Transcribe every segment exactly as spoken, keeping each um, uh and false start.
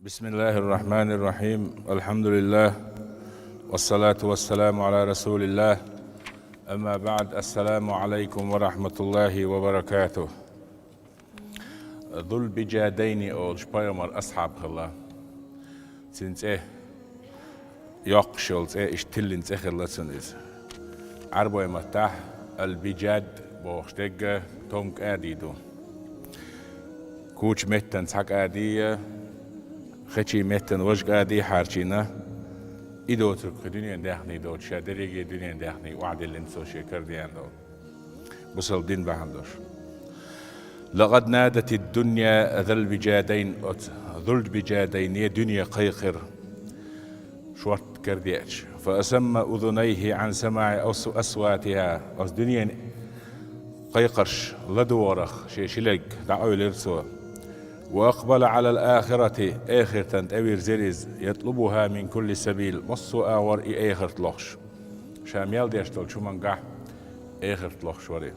بسم الله الرحمن الرحيم. الحمد لله. والصلاة والسلام على رسول الله. أما بعد. السلام عليكم ورحمة الله وبركاته. Зулбижадайни олуш пайхамар асхьаб хилла. Цуьнан цӀе йоккхуш йолу цӀе, иштта тиллина цӀе хилла цуьнан иза. Ӏарбойн маттахь аль-Бижад бохуш дерг томан кӀади ду. Кучу меттан цхьа кӀади я, хечийн меттан важа кӀади хьарчийна, и доцург кхин дуьненан даьхни доцуш, ша дерриге дуьненан даьхни охьадиллина цо шен карадеана долу. Бусалба дин бахьана долуш. لقد نادت الدنيا ذا البجادين, оцу Зулбижадайне дуьне кхайкхира шортта карадеача. فأصم أذنيه عن سماع أص-، أصواتها. Оцу дуьненан кхайкхарш ладогӀарх шен ши лерг дӀакъевлира цо. وأقبل على الآخرة, эхартан тӀевирзира иза, يطلبها من كل سبيل, массо а агӀор и эхарт лохуш. Ша мел деш долчу хӀумангахь эхарт лохуш вара и.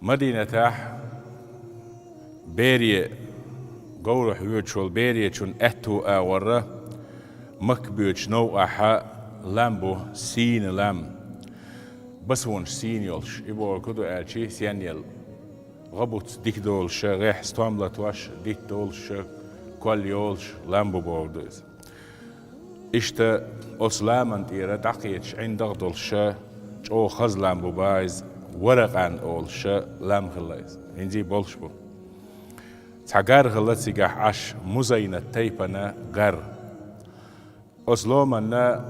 Мадинатахь бере, говрахь воьдуш волу беречун аьтту агӀор Макка боьдучу новкъахь лам бу, сийна лам. Басонаш сийна йолуш, и бохург хӀун ду аьлча, сенъелла. ГӀа буц дика долуш, гӀехь стом латош, дитт долуш, кол йолуш лам бу бохург ду иза. Иштта оцу ламан тӀера дӀакхеташ ӀиндагӀ долуш, чӀогӀа хаза лам бу бах иза, Варакъан олуш лам хилла иза. ХӀинца а болуш бу. Цхьа гар хилла цигахь Ӏаш, Музайнат тайпана гар. Оцу ломанна,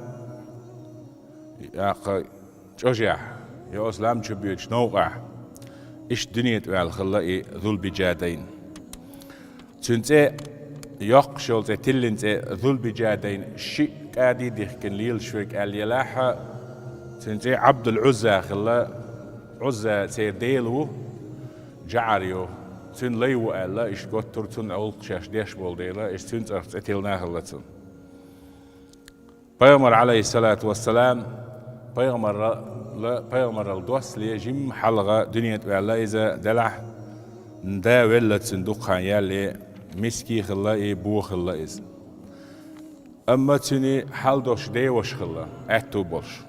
яккха, чӀожехь, я оцу лам чу боьдучу новкъахь, иштта дуьне тӀе ваьлла хилла и Зулбижадайн. Цуьнан цӀе йоккхуш йолу цӀе, тиллина цӀе Зулбижадайн шиъ кӀади дихкина лелаш верг аьлла елахь а, цуьнан цӀе Ӏабдул-Ӏузза хилла, Ӏузза церан дела ву, ЖаӀар ю, цуьнан лай ву аьлла, иштта готтура цунна гӀуллакх шаьш деш болу дела, иштта цуьнан цӀарах цӀе тиллина хилла цунна. Пайхамар, Ӏалайхиссалату вассалам, пайхамаралла-, пайхамаралла доссале жимма хьалха дуьне тӀе ваьлла иза, делахь да велла цуьнан дукха хан яьлла, миски хилла и, бо хилла иза. Амма цуьнан хьал долуш деваша хилла, аьтту болуш.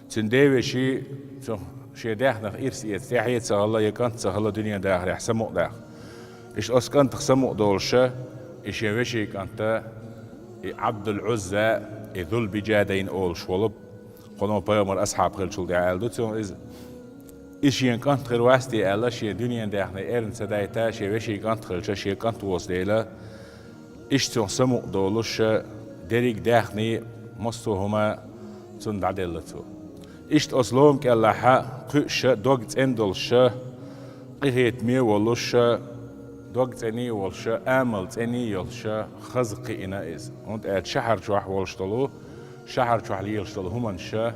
Цуьнан девеший цу шен даьхнах ирс эца тӀаьхье а ца хилла, я кӀант ца хилла дуьнен дахарехь самукъадаха. Иштта оцу кӀантах самукъадолуша, и шен вешин кӀанта, и Ӏабдул-Ӏузза, и Зулбижадайн олуш волу, кхуно пайхамар асхьаб хиллачул тӀаьхьа аьлла ду цунах иза. И шен кӀант хир вац те аьлла, шен дуьнен даьхни эрна ца дайта, шен вешин кӀант хилча, шен кӀант воцу дела, иштта цунах самукъадолуша, дерриг даьхни, массо а хӀума цунна дӀаделла цо. Иштта оцу лома кӀелахь кхуьуша, дог цӀена долуша, къинхетаме а волуша, дог цӀений а волуша, амал цӀений а йолуша, хаза кхиъна иза. ХӀунда аьлча шахьар чохь волуш долу, шахьар чохь лелаш долу хӀуманаша,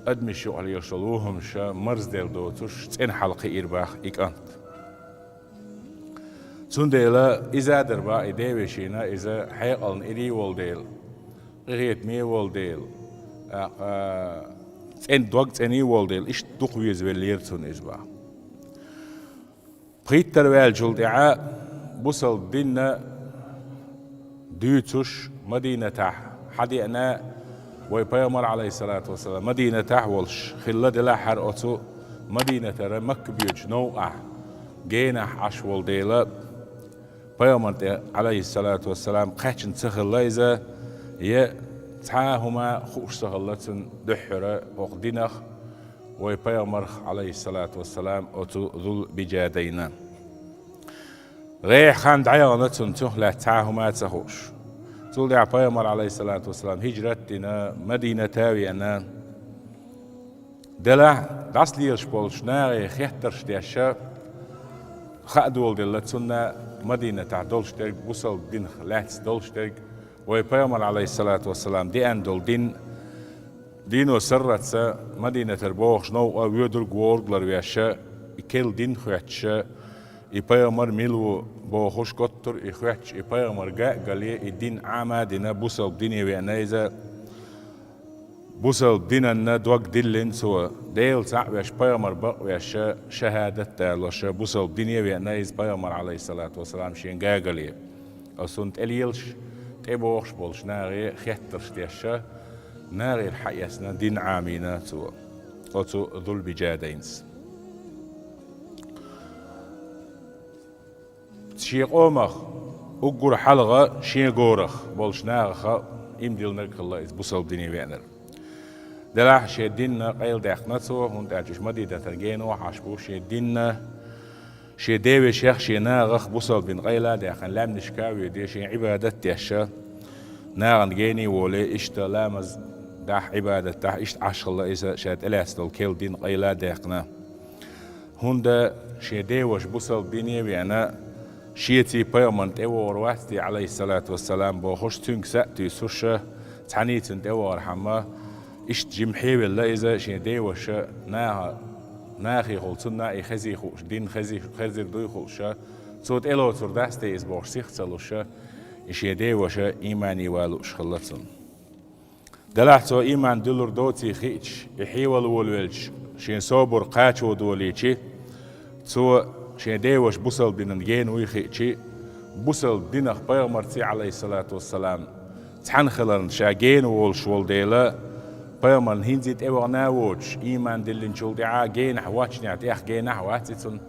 адамаш юкъахь лелаш долу вухӀамаша марзделла доцуш, цӀена хьал кхиира бах и кӀант. Цундела иза а дара бах и девешина, иза хьекъална ирий волу дела, къинхетаме а волу дела, а, а, цӀен-, дог цӀений а волу дела, иштта дукха везавеллера цунна иза бах. Пхийттара ваьллачул тӀаьхьа бусалба динна дуьйцуш Мадинатахь хьадеана вай пайхамар, Ӏалайхиссалату вассалам, Мадинатахь волуш хилла делахьара оцу Мадинатара Макка боьдучу новкъахь генахь Ӏаш волу дела, пайхамар тӀе, Ӏалайхиссалату вассалам, кхаьчна ца хилла иза, я цхьа а хӀума хууш ца хилла цунна дуьххьара хӀокху динах, вай пайхамарх, Ӏалайхиссалату вассалам, оцу Зулбижадайна. ГӀеххьа хан дӀаяхана цунна цунах лаьцна цхьа а хӀума а ца хууш. Цул тӀаьхьа пайхамар, Ӏалайхиссалату вассалам, хӀижрат а дина, Мадината а веана. Делахь дӀасалелаш болчу нахе хеттарш деш, хаа доладелла цунна Мадинатахь долуш дерг, бусалба динах лаьцна долуш дерг, вай пайхамар, Ӏалайхиссалату вассалам, деана долу дин, дино сарралц Мадинатара бохуш новкъа воьдург, ворург ларвеш, и керла дин хоьттуш, и пайхамар мила ву бохуш готтура и хоьттуш, и пайхамар га а гале, и дин Ӏама а дина, бусалба дине веана иза, бусалба динанна дог диллина цо, Дела цхьаъ веш, пайхамар бакъ веш, шахӀадат а далош, бусалба дине веана иза пайхамар, Ӏалайхиссалату вассалам, шен га а гале. Цунна тӀелелаш, тӀебогӀуш болчу нахе хеттарш деш, нахера хьаэцна дин Ӏамийна цо оцу Зулбижадайнца. Шен къомах уггар хьалха шен горах болчу нахах иман диллинарг хилла иза, бусалба дине веанарг. Делахь шен динна къайладаьккхина цо, хӀунда аьлча уьш Мадинатана генахь Ӏаш бу, шен динна, шен девешех, шен нахах бусалба дин къайладаьккхина, лаьмнашка а воьдий, шен Ӏибадат а деш, нахана гена а волий, иштта ламаз дахь, Ӏибадат дахь, иштта Ӏаш хилла иза, ша тӀелаьцна долу керла дин къайладаьккхина. ХӀунда шен деваша бусалба дине а веана, шеца пайхамарна тӀевогӀур вац те, Ӏалайхиссалату вассалам, бохуш, цуьнга са а туьйсуш, цхьаьний цунна тӀевахархьама, иштта жимма хьевелла иза, шен деваша наха, нахехула цунна и хезий хууш, дин хези-, хезир дуй хууш, цо тӀелоцур дац те иза бохуш, сих ца луш, и шен деваша иймане ван лууш хилла цунна. Делахь цо ийман диллур доций хиъча, и хьевал волавелча, шен собар кхачо долийча, цо шен деваша бусалба динан гена вуй хиъча, бусалба динах пайхамарций, Ӏалайхиссалату вассалам, цхьаьна хиларна ша гена волуш волу дела, пайхамарна хӀинца тӀевахана а воцуш, ийман диллинчул тӀаьхьа генахь воцчунехь тӀех генахь а вац и цунна.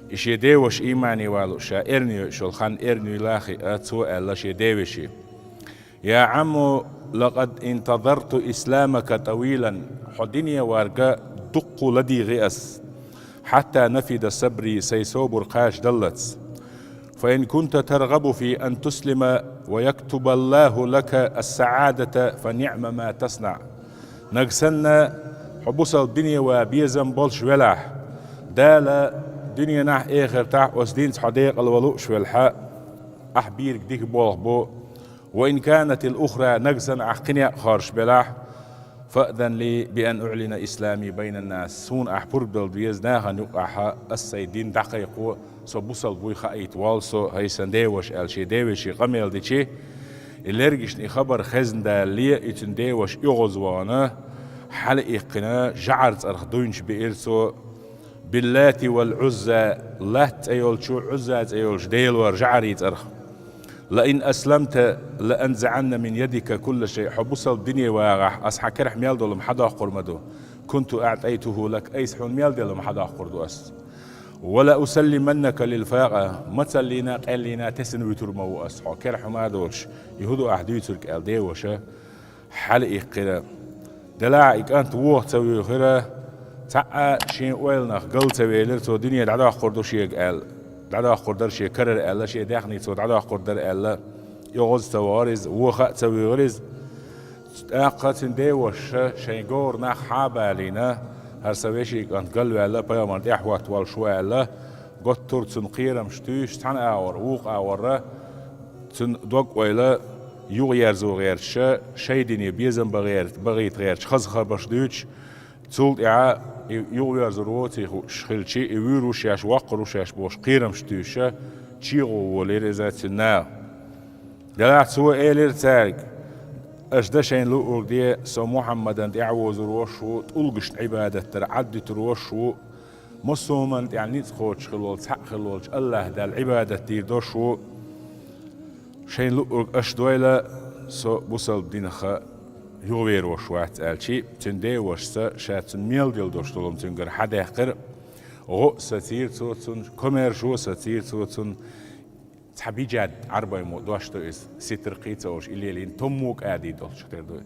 И шен деваша иймане ван лууш ша эрна йойуш йолу хан эрна юйла а хиъна, цо аьлла шен деваше: «Я Ӏамму, лакъад интазарту исламака тавилан, хьо дине варга дуккха ладийгӀи ас, хьатта нафида сабри, сайн собар кхачадаллалц. Фа ин кунта таргӀабу фи ан туслима ва яктубаллаху лака ас-саӀадата, фа ниӀма ма таснаӀ». Нагахь санна хьо бусалба дине ван безам болуш велахь, Дала дуьненахь а, эхартахь а оцу динца хьо декъалван лууш велахь, ахь бийриг дика болх бу. «Ва ин канатил ухра», нагахь санна ахь кхин некъ хоржуш белахь, «фаъзан ли би ан уӀлина ислами байнан нас», суна ахь пурба дала деза нахана юкъахь ас сайн дин дӀакхайкхо, со бусалба вуй хаийта воллу со, хӀай сан деваша, аьлла шен деваше къамел дича, и лергашна и хабар хезна далале, и цуьнан деваша оьгӀазвахана, хьала а иккхина, жӀаран цӀарах дуйнаш биира цо, «Биллати вал Ӏузза», Лат цӀе йолчу, Ӏузза цӀе йолчу делора жӀарийн цӀарах. «Ла ин асламта ла анзиӀанна мин ядика кулла шай», хьо бусалба дине вагӀахь, ас хьан карахь мел долу хӀума хьадоккхур ма ду. «Кунту аӀтайтуху лак», айса хьуна мел долу хӀума хьадоккхур ду ас. «Ва ла усаллиманнака лил факъа», мацаллина, къеллина тесна вуьтур ма ву ас хьо, карахь хӀума а доцуш, и хӀун ду ахь дуьйцург аьлла деваша хьала иккхира. Делахь и кӀант вуха ца вуьйхира, цхьа а шен ойланах гал ца велира, цо дуьне дӀадоккхур ду шега аьлла, дӀадоккхур дара шен карара аьлла, шен даьхни цо дӀадоккхур дара аьлла, оьгӀаз ца вахара иза, вуха а ца вуьйхира иза. ТӀаккха цуьнан деваша шайн гора нах хьа а балийна, хӀара сан вешин кӀант галваьлла, пайхамарна тӀаьхьахӀотта воллуш ву аьлла, готтура цунна кхерамаш туьйсуш, цхьана агӀор, вукху агӀора, цуьнан дог-ойла юхаерзо гӀерташ, шайн дине безам бан гӀерта, бахийта гӀерташ хаза хабарш дуьйцуш, цул тӀаьхьа и юхаверзур воций хууш хилча, и вуьйр ву шаьш, воккхур ву шаьш бохуш кхерамаш туьйсуш, чегӀо волийра иза цуьнан наха. Делахь цо элира цаьрга: «Аша дан шайна луург де, со Мухьаммадана тӀаьхьавозур волуш ву, тӀулгашна Ӏибадат дар Ӏаддуьтур волуш ву, массо а хӀуманна тӀехь ницкъ кхочуш хилла волу, цхьаъ хилла волчу АллахӀ Далла Ӏибадат дийр долуш ву. Шайна луург аша дойла, со бусалба динах юхавер волуш вац», аьлча, цуьнан девашас ша цунна мел дилла долуш долу хӀума цуьнгара хьадаьккхира. ГӀо а сацийра цо цунна, комаьршо а сацийра цо цунна. Цхьа бижад, Ӏарбойн мо дош ду иза, ситр кхин а ца олуш, и лелийна томмо кӀадий долчух тера ду.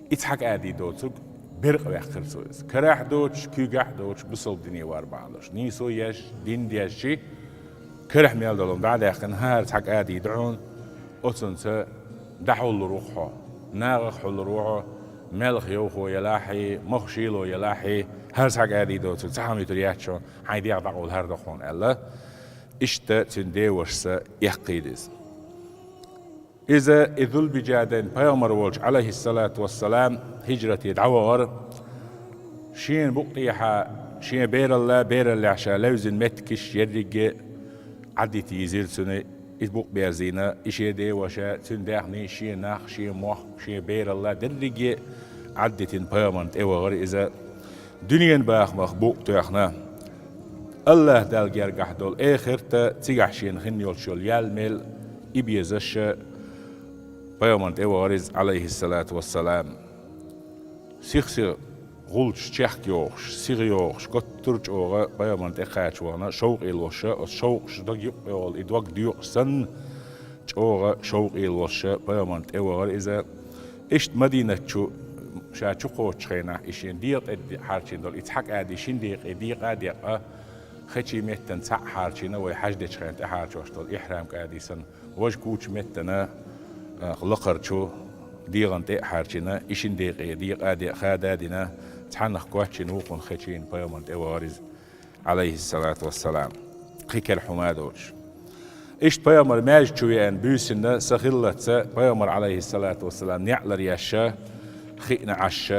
И цхьа кӀадий доцург беркъа ваьккхира цо иза. Карахь а доцуш, куьйгахь а доцуш, бусалба дине вар бахьана долуш. Нийсо еш, дин дешчи, карахь мел долу хӀума дӀа а даьккхина, хӀара цхьа кӀадий ду хьуна, оцунца дӀахьуллур ву хьо. Нахах хьуллур ву хьо, мелха йовхо елахьий, мах шийло елахьий, хӀара цхьа кӀадий доцург цхьа хӀума юьтур яц хьуна, хьайн дегӀ дӀакъовла хӀара ду хьуна аьлла. Иштта цуьнан девашас эккхийда иза. Иза и Зулбижадайн пайхамар волчу, Ӏалайхиссалату вассалам, хӀижрате дӀавахара. Шена букъа тӀехьа шен бералла, бераллехь ша левзина меттигаш ерриге а Ӏаддита йизира цуьнан, иза букъ берзийна, и шен деваша, цуьнан даьхни, шен нах, шен мох, шен бералла дерриге а Ӏаддитина пайхамарна тӀевахара иза. Дуьненан бахамах букъ тоьхна. АллахӀ Далла гергахь долу эхарт а, цигахь шена хин йолчу йолу ял-мел, И безаш пайхамарна тӀе вахара иза, Ӏалайхиссалату вассалам. Сих-сиха гӀулч чехка йохуш, сиха йохуш, готтур чӀогӀа пайхамарна тӀе кхача вахана, шовкъе лоша, оцу шовкъаш дог юкъ йолу, и дог доькъуш санна, чӀогӀа шовкъе лоша пайхамарна тӀе вахара иза. Иштта Мадинат чу ша чу кхочучу хенахь, и шен дегӀан тӀе хьарчийна долу и цхьа кӀади шина декъе декъа а декъна, хечийн меттана цхьаъ хьарчийна, вай хьаьж дечу хенахь тӀехьарчош долу ихьрам кӀади санна, важа кучу меттана, а, лакхара чу дегӀан тӀе а хьарчийна, и шина декъе декъа а декъна хада а дина, цхьаннах кочйина вукхунна хечийна пайхамарна тӀе вахара иза, Ӏалайхиссалату вассалам, кхин кара хӀума а доцуш. Иштта пайхамар маьждиг чу веана буьйсанна, са хиллалц пайхамар, Ӏалайхиссалату вассалам, неӀ ларъеш хиъна Ӏаш,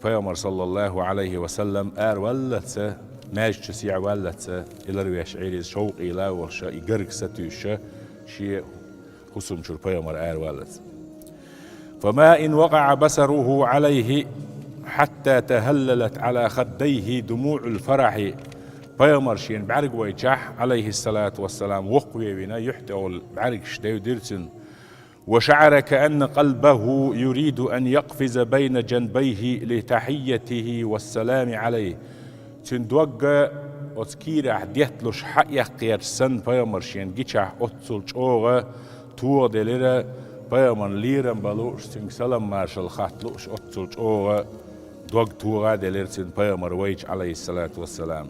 пайхамар, саллаллаху Ӏалайхи ва саллам, араваллалц, маьждиг чу сехьаваллалц, и ларвеш Ӏийра иза, шовкъе лоша, и гарга сатуьйсуш, шен хӀусам чуьра пайхамар араваллалц. فما إن وقع بصره عليه حتى تهللت على خديه دموع الفرح. Пайхамар шена бӀаьрг вайчахь, Ӏалайхиссалату вассалам, воккхаве вина, юьхь тӀехула бӀаьргаш девдира цуьнан. وشعر كأن قلبه يريد أن يقفز بين جنبيه لتحيته والسلام عليه. Цуьнан дог оцу кийрахь детталуш хьаэккхарца санна, пайхамар шена гичахь, оццул чӀогӀа тоха делира, пайхамарна лерам бан лууш, цуьнга салам-маршалла хатта лууш, оццул чӀогӀа дог тоха делира цуьнан пайхамар вайча, Ӏалайхиссалату вассалам.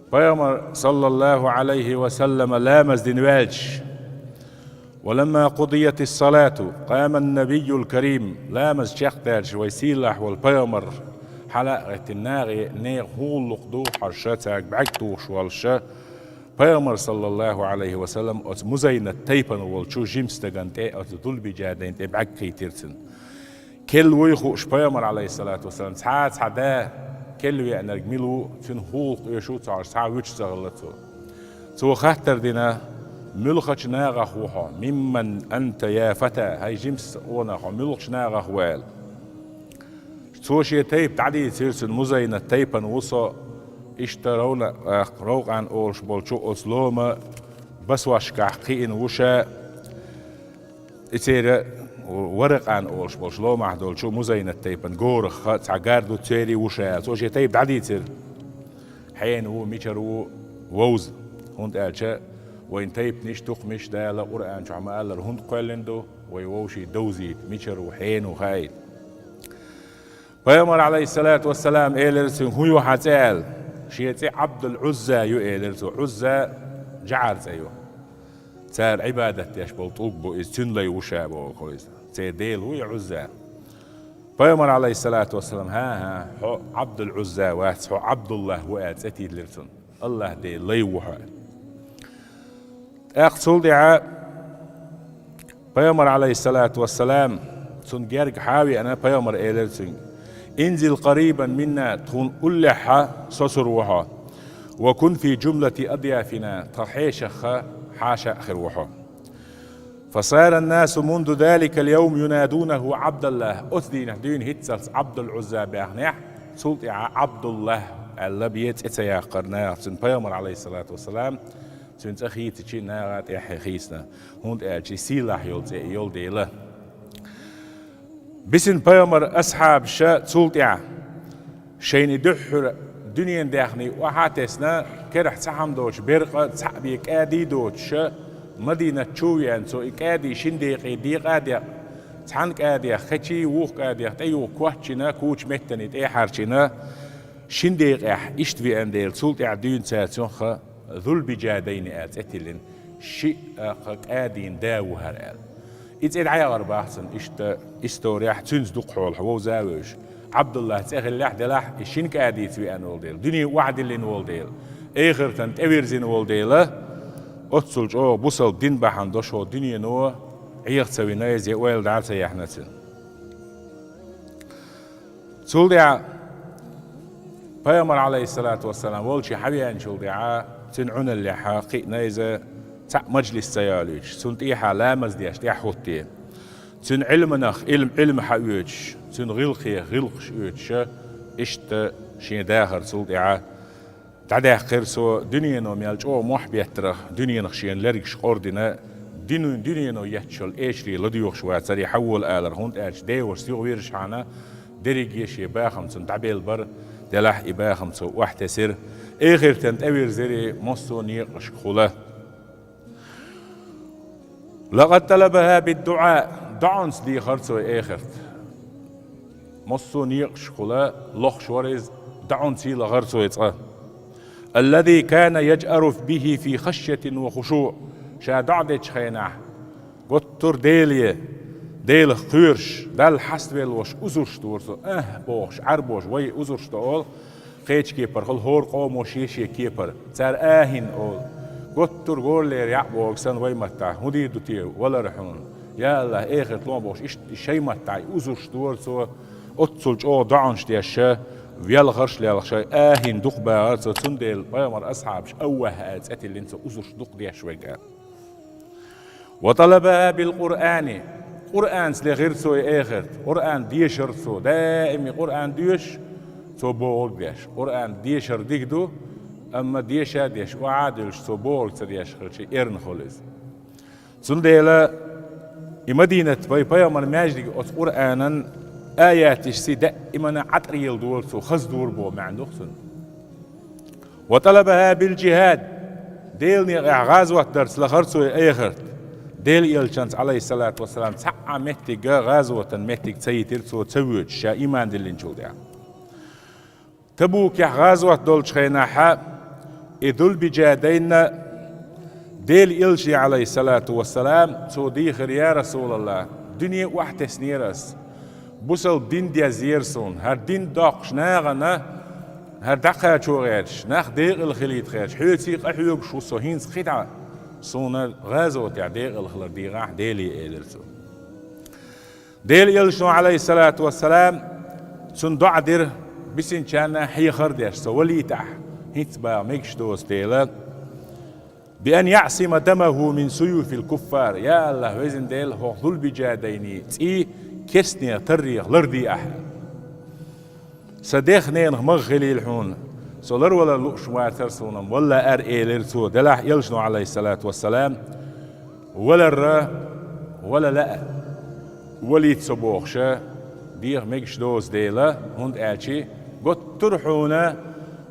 Пайхамар, саллаллаху Ӏалайхи ва саллама, ламаз дина ваьлча, ولما قضيت الصلاة قام النبي الكريم, ламаз чекхдаьлча, вай сийлахь волу пайхамар хьала а гӀеттина, нахе, нехан хӀума лукхадохуш, цаьрга бӀаьрг тухуш волуш, пайхамар, саллаллаху Ӏалайхи ва саллам, оцу Музайнат тайпана волчу жима стагана тӀе, оцу Зулбижадайна тӀе бӀаьрг кхийтира цуьнан. Керла вуй хууш пайхамар, Ӏалайхиссалату вассалам, цхьа а цхьа да керла веанарг мила ву, цуьнан хӀуллакх оьшу ца хьожуш, цхьа а вуьтуш ца хилла цо. Цо хаттар дина: «Муьлхачу нахах ву хьо? ممن أنت يا فتى, хӀай жимас къонах, хьо муьлхачу нахах ву?» — аьлла. Цо шен тайпа дӀадийцира цуьнан: «Музайнат тайпана ву со, иштта Равна-, а, Равкъан олуш болчу оцу лома басошкахь кхиъна ву ша». И церан Варакъан олуш болчу ломахь долчу Музайнат тайпана горах цхьа гар ду, церан ву ша аьлла. Цо шен тайпа дӀадийцира. Хьенан ву, мичара ву, вовза. ХӀунда аьлча вайн тайпанаш, тукхамаш Дала Къуръан чохь ма-аллара хӀунда кхоьллина ду, вай вовшийн довзийта, мичара ву, хьенан ву хаийта. Пайхамар, Ӏалайхиссалату вассалам, элира цуьнга: «ХӀун ю хьан цӀе?» — аьлла. Шен цӀе Ӏабдул-Ӏузза ю, элира цо. Ӏузза жӀарийн цӀе ю. Цара Ӏибадат деш болу тӀулг бу иза, цуьнан лай ву ша боху иза. Церан дела ву и Ӏузза. Пайхамар, Ӏалайхиссалату вассалам: «ХӀан-хӀа, хьо Ӏабдул-Ӏузза вац, хьо Ӏабдуллахь ву», — аьлла, цӀе тиллира цунна. «АллахӀ Делан лай ву хьо», — аьлла. ТӀаккха цул тӀаьхьа пайхамар, Ӏалайхиссалату вассалам, цунна герга хьан а веана, пайхамар элира цуьнга: «انزل قريبا منا, тхуна уллехь сосур ву хьо. وكن في جملة أضيافنا, тхан хьешах хьаша а хир ву хьо». فصار الناس منذ ذلك اليوم ينادونه عبد الله. Оцу дийнахь дуьйна хӀинццалц Ӏабдул-Ӏузза баьхнехь, цул тӀаьхьа Ӏабдуллахь аьлла бен цӀе ца яккхара наха цуьнан, пайхамар, Ӏалайхиссалату вассалам, цуьнан цӀе хийцича наха тӀаьхье хийцина, хӀунда аьлча и сийлахь йолу цӀе йолу дела. Бисина пайхамар асхьабаша цул тӀаьхьа, шайна и дуьххьара дуьненан даьхний охьа а тесна, керахь цхьа хӀума доцуш, беркъа цхьаъ бен кӀади доцуш, Мадинат чу а веана, цо и кӀади шина декъе декъа а декъна, цхьана кӀадех хечий, вукху кӀадех тӀеюха кочйина, кучу меттана тӀе а хьарчийна, шина декъехь иштта веана дела, цул тӀаьхьа дуьйна цара цунах Зулбижадайни аьлла цӀе тиллина, шиъ а кху кӀадийн да ву хӀара аьлла. И цӀе дӀаяхьар боху цунна, иштта историяхь цуьнца дукха хьолахь вовза а вевзаш. Ӏабдуллахь цӀе хиллехь а делахь, и шина кӀадица веана волу дела, дуьне охьадиллина волу дела, эхартана тӀевирзина волу дела, оццул чӀогӀа бусалба дин бахьана долуш хӀокху дуьнено Ӏеха ца вина иза, я ойла дӀа а ца яьхьна цуьнан. Цул тӀаьхьа пайхамар, Ӏалайхиссалату вассалам, волчу хьан веанчул тӀаьхьа, цуьнан Ӏуналлехь кхиъна иза, цхьаъ мажлис ца йолуьйтуш, цунна тӀехьа ламаз деш тӀаьхьахӀуттий. Цуьнан Ӏилманах, Ӏилм, Ӏилм хьан оьцуш, цуьнан гӀиллакхех гӀиллакхаш оьцуш, иштта шен дахар цул тӀаьхьа дӀадаьккхира цо, дуьнено мел чӀогӀа мохь беттарах, дуьненах шена лергаш къордина, Дуьнен, дуьнено етташ йолу эшаре ладоьгӀуш вацара и хьан волу алар, хӀунда аьлча девашца юхавирзичхьана, дерриге шен бахамца дӀабелла бара, делахь и бахам цо охьатесира. Эхартана тӀевирзира и массо а некъашкахула. «Лакъад талабаха биддуӀа», доӀанца дехара цо и эхарт. Массо а некъашкахула лохуш вара иза, доӀанций лахара цо и цкъа. «Аллази кана яджару бихи фи хашйатин ва хушуӀ». Ша доӀа дечу хенахь, гуттар а Деле, Делах кхоьруш, Далла хьаставелла волуш узурш дора цо. «Ахь», бохуш, Ӏарбоша вай узурш до олу, кхечу кепархула хӀора къомо шен-шен кепара. Цара «Ахин» олу. Гуттар а горлера яӀ богу санна вай маттахь: «ХӀун дийр ду те валар хьуна? Я АллахӀ, эхарт ло», бохуш, иштта шайн маттахь и узурш дора цо. Оццул чӀогӀа доӀанаш деш, велхарш а лелхаш, «Ахин» дукха багӀара цо, цундела пайхамар асхьабаш «Аввахь» аьлла цӀе тиллина цо, узурш дукха деш верг аьлла. «Ва талабаха бил Къуръани». Къуръанца лехира цо и эхарт. Къуръан дешара цо. Даим и Къуръан доьшуш, цо бохург деш. Къуръан дешар дика ду, амма деша а деш, охьа а дуьллуш, цо бохург ца деш хилча, эрна хуьлу иза. Цундела и Мадинат пай-, пайхамар маьждиг оцу Къуръанан аяташций даимана Ӏатар елла дора цо, хаза дора боху маьӀна ду-кх цуьнан. «Ва талабаха бил джихад». Делан некъехь гӀазот дарца лахара цо и эхарт. Делан элчанца, Ӏалайхиссалату вассалам, цхьа а меттиг, гӀазотан меттиг ца йитира цо ца воьдуш, ша ийман диллинчул тӀаьхьа. Табукехь гӀазот долчу хенахь и Зулбижадайна Делан элчане, Ӏалайхиссалату вассалам, цо дийхира: «Я РасулаллахӀ, дуьне охьатеснера ас. Бусалба дин деззера суна. ХӀара дин доккхуш нахана, хӀара дӀакхачо гӀерташ, нах декъала хилийта гӀерташ, хьоьций къахьоьгуш ву со, хӀинца кхин дӀа суна гӀазотехь декъала хилар дегӀахь Деле», — элира цо. Делан элчано, Ӏалайхиссалату вассалам, цунна доӀа дира, бисинчарна хьехар а деш: «Со валийта ахь, хӀинца бан мегаш доцу дела». «Би ан яӀсима дамаху мин суюфил куффар». Я АллахӀ, Везан Дела, хӀокху Зулбижадайнин цӀий керстанех таррех ларде ахь. Сан дех-ненах магӀа хилийла хьуна, со ларвалар лууш вацара суна, вала лаьара, элира цо. Делахь элчано, Ӏалайхиссалату вассалам, валарра вала лаьа, валийта со бохуша, деха мегаш доцу дела, хӀунда аьлча гуттар а хьуна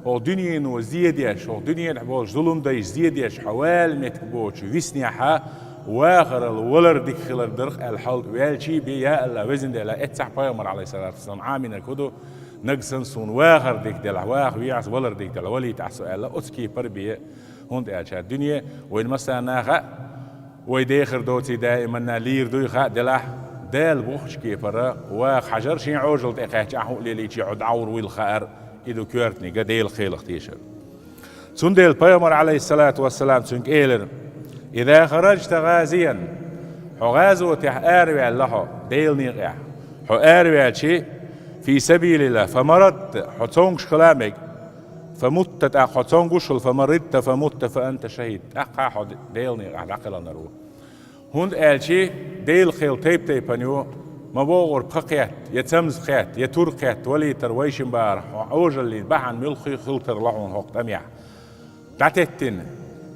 хӀокху дуьнено зе деш, хӀокху дуьненахь болчу зуламдайша зе деш, хьо вала меттиг боцуш виснехьа, вахарал валар дика хилар дара-кх аьлла, хьалта ваьлчий бен, я АллахӀ, Везан Дела, эццахь пайхамар, Ӏалайхиссалату вассалам, Ӏамийнарг хӀун ду, нагахь санна суна вахар дика делахь, ваха вехьа ас, валар дика делахь, валийта ахь со аьлла, оцу кепара бен. ХӀунда аьлча дуьне вайна массарна хаьа, вай дехар доций даиманна лийр дуй хаьа делахь, Дала бохучу кепара ваха хьажар, шен Ӏожалла тӀе кхаьчча ахь хӀун а лелийча хьо дӀагӀур вуйла хаьара, и ду коьртаниг Делан кхелах тешар. Цундела пайхамар, Ӏалайхиссалату вассалам, цуьнга элира: «Иза хараджта гӀазиян», хьо гӀазотехь араваьлла хьо, Делан некъехь, хьо араваьлчи, «фи сабилиллахӀ», фа марадта, хьо цомгуш хила мега, «фа мутта», тӀаккха хьо цомгуш хила, «фа маридта», «фа мутта», «фа анта шахӀид», тӀаккха хьо Делан некъахь дӀакхелхинарг ву. ХӀунда аьлча Делан кхел тайп-тайпана ю, ма бохура пха кхетта, я цамза кхетта, я тур кхетта валийтар вайшимма бахара, хьо Ӏожаллин бахьана муьлххе а хила тарло хьуна хӀокху тӀамехь. ДӀатеттина,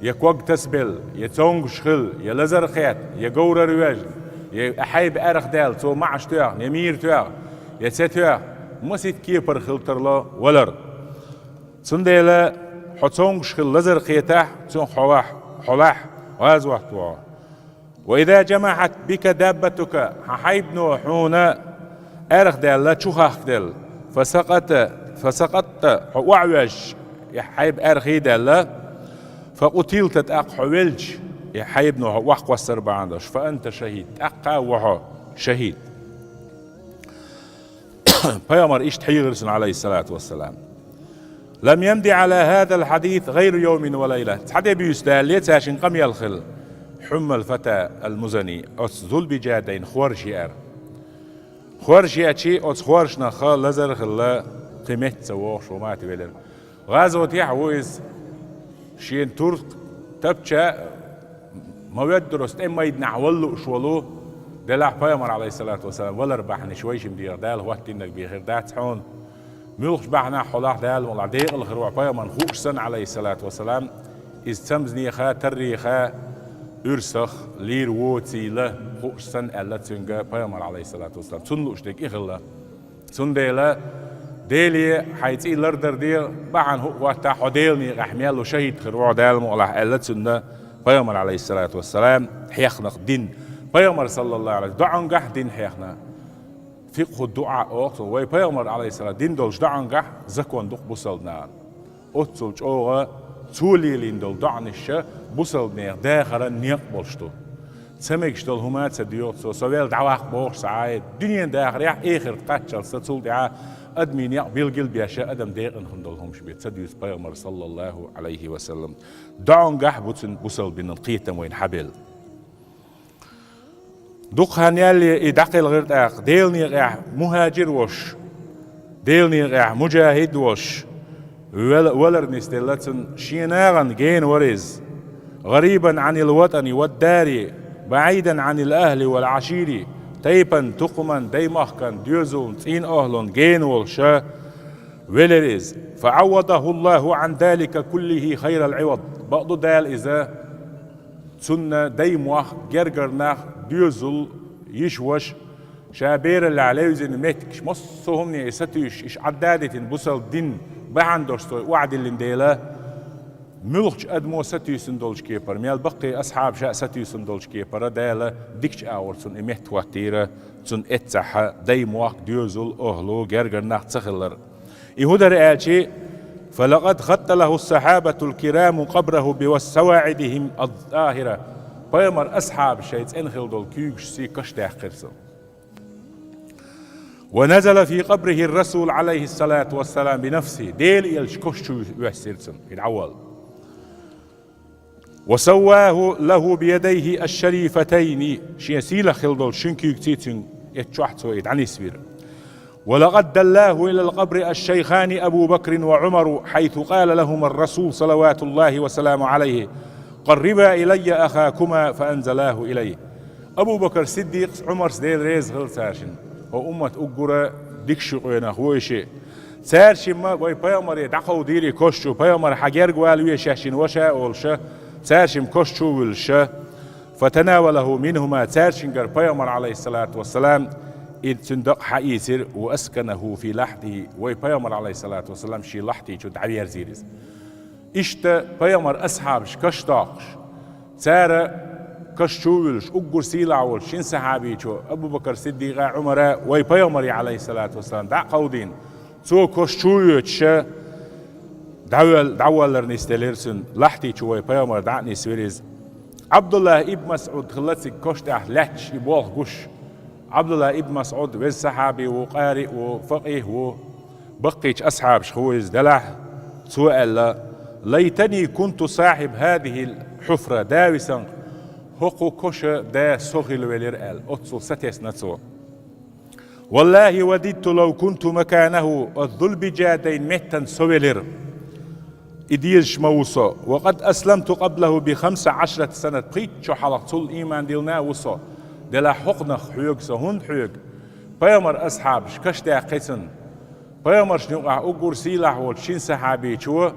я ког тасабелла, я цомгуш хилла, я лазар кхетта, я говрара вежна, я хьайба аьрха даьлла, цо маӀаш тоьхна, я мийра тоьхна, я ца тоьхна, масийтта кепара хила тарло валар. Цундела хьо цомгуш хилла лазар кхетахь, цунах хьо вахь, хьо лахь, гӀазот ву хьо. «Ва иза джамахьат бика даббатука», хьан хьайбано хьуна аьрха даьлла, чу хахкаделла, «фа сакъатта», «фа сакъатта», хьо охьавоьжча, и хьайба аьрхий а даьлла, «фа къутилта», тӀаккха хьо велча, и хьайбано хьо охьакхоссар бахьана долуш, «фа анта шахӀид», тӀаккха а ву хьо шахӀид. Пайхамар иштта хьийхира цунна, Ӏалайхиссалату вассалам. «Лам ямди Ӏала хӀазал хьадис гӀайру йовмин ва лайла». Цхьа де буьйса далале цаьршинна къамел хилла. «Хьуммал фата ал-музани», оцу Зулбижадайн хорша еара. Хорша еачи, оцу хоршанах лазар а хилла, кхин метта ца вогӀуш ву, мата велира. ГӀазотехь а ву иза, шена тур тапча, ма веддара оцу тӀеман майданахь вала лууш волу, делахь пайхамар, Ӏалайхиссалату вассалам, валар бахьана иш вайшимма дегӀа Дала хӀоттийнарг бен хир дац хьуна. Муьлххачу бахьанах хьо лахь, Дала мукъ лахь, декъала хир ву хьо пайхамарна хууш санна, Ӏалайхиссалату вассалам, иза цамзанеха, тарреха, Урсах лийр воцийла хууш санна аьлла цуьнга пайхамар, алейхиссалату вассалам. Цунна лууш дерг и хилла. Цундела Деле хьайн цӀий лардар де, бахьана хӀуъа хӀотта хьо Делан некъахь мел ву шахӀид хир ву хьо Дала мукъалахь аьлла цунна пайхамар, алейхиссалату вассалам, хьехнах дин. Пайхамар, саллаллаху алейхи, доӀангахь дин хьехна. Фикъху дуӀа оха цо. Вай пайхамар, алейхиссалам, дин долчу доӀангахь закон дукха бусалба нахана. Оццул чӀогӀа цо лелийна долу доӀанаш бусалба нехан дахаран некъ болуш ду. Ца мегаш долу хӀума а ца доьху цо, со вел дӀаваккха бохуш ца Ӏа, дуьненан дахарехь, эхарт кхаччалц ца цул тӀаьхьа адамийн некъ билгал беш, адам декъана хӀума долу хӀумаш бен ца дуьйцу пайхамар, саллаллаху алейхи ва саллам. ДоӀангахь бу цуьнан бусалба динан кхетам вайна хьабелла. Дукха хан ялале и дӀакхелхира тӀаккха, Делан некъехь мухӀажир волуш, Делан некъехь мужахӀид волуш, вал-, валар нисделла цунна, шен нахана гена вара иза. غريبا عن الوطن والدار، بعيدا عن الأهل والعشير, тайпана, тукхамана, даймахкана, доьзална, цӀийнан охӀлунна гена волуша велира иза. فعوضه الله عن ذلك كله خير العوض. Бакъду Дала иза цунна даймохк, гергара нах, доьзал, йиша-ваша, ша бераллехь левзина меттигаш, массо а хӀумане и сатуьйсуш, иштта Ӏадда а дитина, бусалба дин бахьана долуш цо и охьадиллина дела, муьлххачу адамо сатуьйсина долчу кепара, мел баккхий асхьабаша а сатуьйсина долчу кепара, Дала дикачу агӀор цунна и метта хӀоттийра, цунна эццахь даймохк, доьзал, охӀла, гергара нах ца хилар. И хӀун дара аьлча, فلقد خط له الصحابة الكرام قبره بسواعدهم الطاهرة. Пайхамар асхьабаша шайн цӀена хилла долу куьйгашций каш даьккхира цо. ونزل في قبره الرسول عليه الصلاة والسلام بنفسه. Делан элча каш чу воьссира цунна, и дӀаволла. وسواه له بيديه الشريفتين, шен сийлахь хилла долчу шина куьйгаций цуьнан эццахь чохь цо и дӀанисвира. ولقد دلاه إلى القبر الشيخان أبو بكر وعمر، حيث قال لهما الرسول صلوات الله وسلامه عليه: قربا إلي أخاكما، فأنزلاه إليه. Абу Бакр Сиддикъас, Ӏумарс, Дела реза хила царшинна, хӀо уммат уггара дикачу къонах ву и шиъ. Цаьршимма вай пайхамаре дӀакховдийра и каш чу, пайхамар хьан герга вала веза шаьшшинна ваша а олуша, цаьршимма каш чу а вуьлуша, فتناوله منهما, цаьршингара пайхамар, алейхиссалату вассалам, и цуьнан дакъа хьаийцира, وأسكنه في لحده, вай пайхамар, алейхиссалату вассалам, шен лахьти чу дӀаверзийра иза. Иштта пайхамар асхьабаш каш доккхуш, цара каш чу а вуьлуш, уггар сийлахь волчу шина сахьабичо, Абу Бакр Сиддикъа, Ӏумара, вай пайхамаре, алейхиссалату вассалам, дӀа а кховдийна, цо каш чу а йоьцуша, дӀавоьл-, дӀаволлар нисделира цуьнан, лахьти чу вай пайхамар дӀа а нисвира иза. Ӏабдуллахь ибн МасӀуд хилла цига каш тӀехь лаьтташ и болх гуш. Ӏабдуллахь ибн МасӀуд веза сахьаби ву, къари а ву, факъихӀ ву, баккхийчу асхьабашха ву иза делахь, цо аьлла: ليتني كنت صاحب هذه الحفرة, да висанкъ, хӀокху каша да со хила велира аьлла, оццул сатесна цо. والله وددت لو كنت مكانه, оцу Зулбижадайн меттан со велира. И дезаш ма ву со. وقد أسلمت قبله بخمس عشرة سنة, пхийтта шо хьалха цул ийман диллина а ву со. Делахь хӀокхунах хьоьгу со, хӀунда хьоьгу? Пайхамар асхьабаш каш даьккхи цунна. Пайхамаршна юкъахь уггар сийлахь волчу шина сахьабичо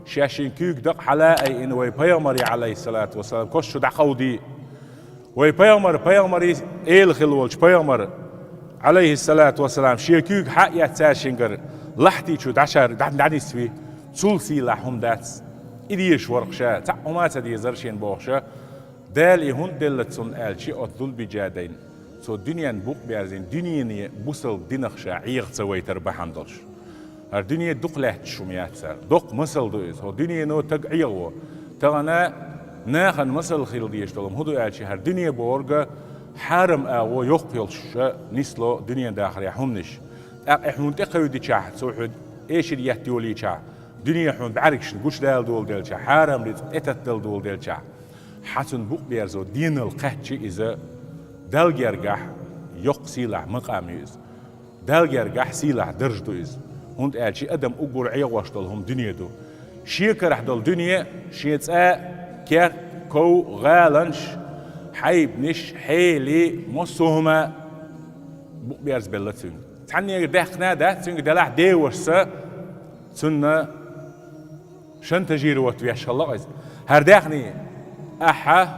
шаьшшинна куьйга дакъа хьала а айина вай пайхамаре, алейхиссалату вассалам, каш чу дӀакховдий. Вай пайхамар, пайхамарий эла хилла волчу пайхамар, алейхиссалату вассалам, шен куьйга хьа а эцна цаьршингара лахьти чу дӀашар-, дӀа-, дӀанисви, цул сийлахь хӀума дац. И дезаш вара-кх ша, цхьаъ хӀума а ца дезара шена бохуша, Дала и хӀунда делла цунна аьлча, оцу Зулбижадайн, цо дуьненна букъ берзийна, дуьнене бусалба динах ша Ӏеха ца вайтар бахьана долуш. ХӀара дуьне дукха лаьтташ хӀума яц цара. Доккха масал ду иза. ХӀо дуьнено таг Ӏехаво. Тахана нахана масал хила дезаш долу хӀун ду аьлча, хӀара дуьне бохург хьарам агӀо йоккха йолуш нисло дуьненан дахарехь хӀуманаш. ТӀаккха и хьуна тӀекхевдичахь, цо хьоьга эшар етта йолийчахь, дуьне хьуна бӀаьргашна гучудала доладелчахь, хьарам рицкъ тӀетаттала доладелчахь, хьан цунна букъ берзо денал кхаьчча иза, Далла гергахь йоккха сийлахь макъам ю иза. Далла гергахь сийлахь дарж ду иза. ХӀунда аьлча адам уггар Ӏехош долу хӀума дуьне ду. Шен карахь долу дуьне, шен цӀа, керт, ков, гӀаланаш, хьайбанаш, хьели, массо а хӀума букъ берзабелла цуьнга. Цхьаннегара даьхна а дац цуьнга, делахь девашца цунна шантажировать веш хилла иза. ХӀара даьхний ахьа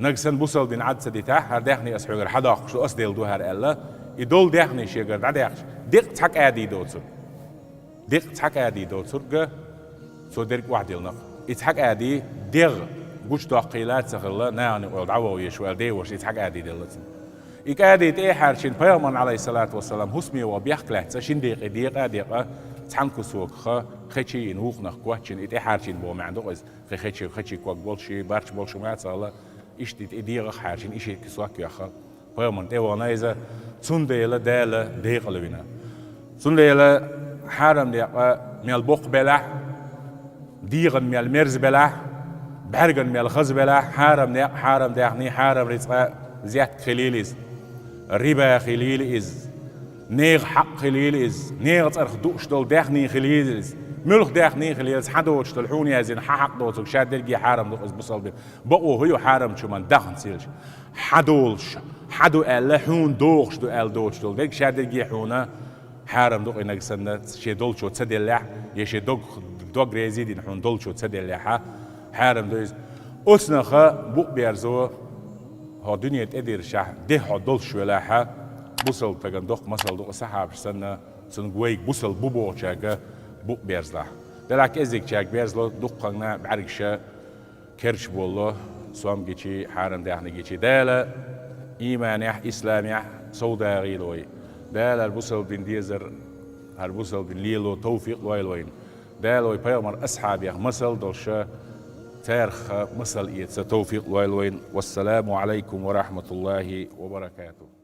Нагахь санна бусалба дин Ӏад ца дитахь, хӀара даьхни ас хьоьгара хьадоаккхаш ду, ас делла ду хӀара аьлла, и долу даьхни шегара дӀадаьккхича, деккъа цхьа кӀади доцург. Деккъа цхьа кӀади доцург, цо дерг охьадиллина-кх. И цхьа кӀади дегӀ гучудоккхийла а ца хилла, нахана юкъахь дӀавоха везаш ву аьлла, деваша и цхьа кӀади делла цунна. И кӀади тӀе а хьаьрчина, пайхамарна, Ӏалайхиссалату вассалам, хӀусаме ваха бехк лаьцна, шина декъе декъа а декъа, цхьана кусоках хечийна, вукхунах коч йина, и тӀе хьаьрчийна боху маьӀна ду-кх иза. Кхин хечи, хечи ког болуш, барч болуш хӀума а ца хилла, иштта и тӀе дегӀах хьаьрчина, и ши кусок йоьхна. Пайхамарна тӀе вахана иза, цундела Дала декъала вина. Цундела хьарам декъа мел боккха белахь, дегӀан мел мерза белахь, бӀаьрган мел хаза белахь, хьарам некъ, хьарам даьхни, хьарам рицкъа, зетка хилийла иза, риба хилийла иза, нехан хьакъ хилийла иза, нехан цӀарах дууш долу даьхни хилийла иза, муьлха даьхни хилийла иза, хьан доцуш долу, хьуна яздина, хьан хьакъ доцург, ша дерриге хьарам ду-кх иза бусалба дин. Бакъо хӀун ю хьарам чу ма даханца елаш? Хьан долуш, хьан ду аьлла, хьуна догӀуш ду аьлла доцуш долу дерг, ша дерриге хьуна хьарам ду-кх и, нагахь санна шен долчо ца деллехь, я шен дог, дог реза дина хьуна долчо ца деллехь, хьарам ду иза. Оцунах букъ берзо, хьо дуьне тӀедирзича, дехьа хьо долуш велахь, бусалба стагана доккха масал ду-кх, сахьабаш санна, цунга вайга бусалба бу бохучаьрга букъ берзалахь. Делахь кӀеззигчаьрга берзало, дуккханна бӀаьргаш керча болло, сом гичи, хьарам даьхни гичи. Дала иманехь, исламехь совдагӀийла вай. Дала хӀара бусалба дин дезар, хӀара бусалба дин лело товфикъ лойла вайна. Дала вай пайхамар асхьабех масал долуш, царах масал эца товфикъ лойла вайна. Вассаламу Ӏалайкум ва рахьматуллахӀи ва баракатухӀ.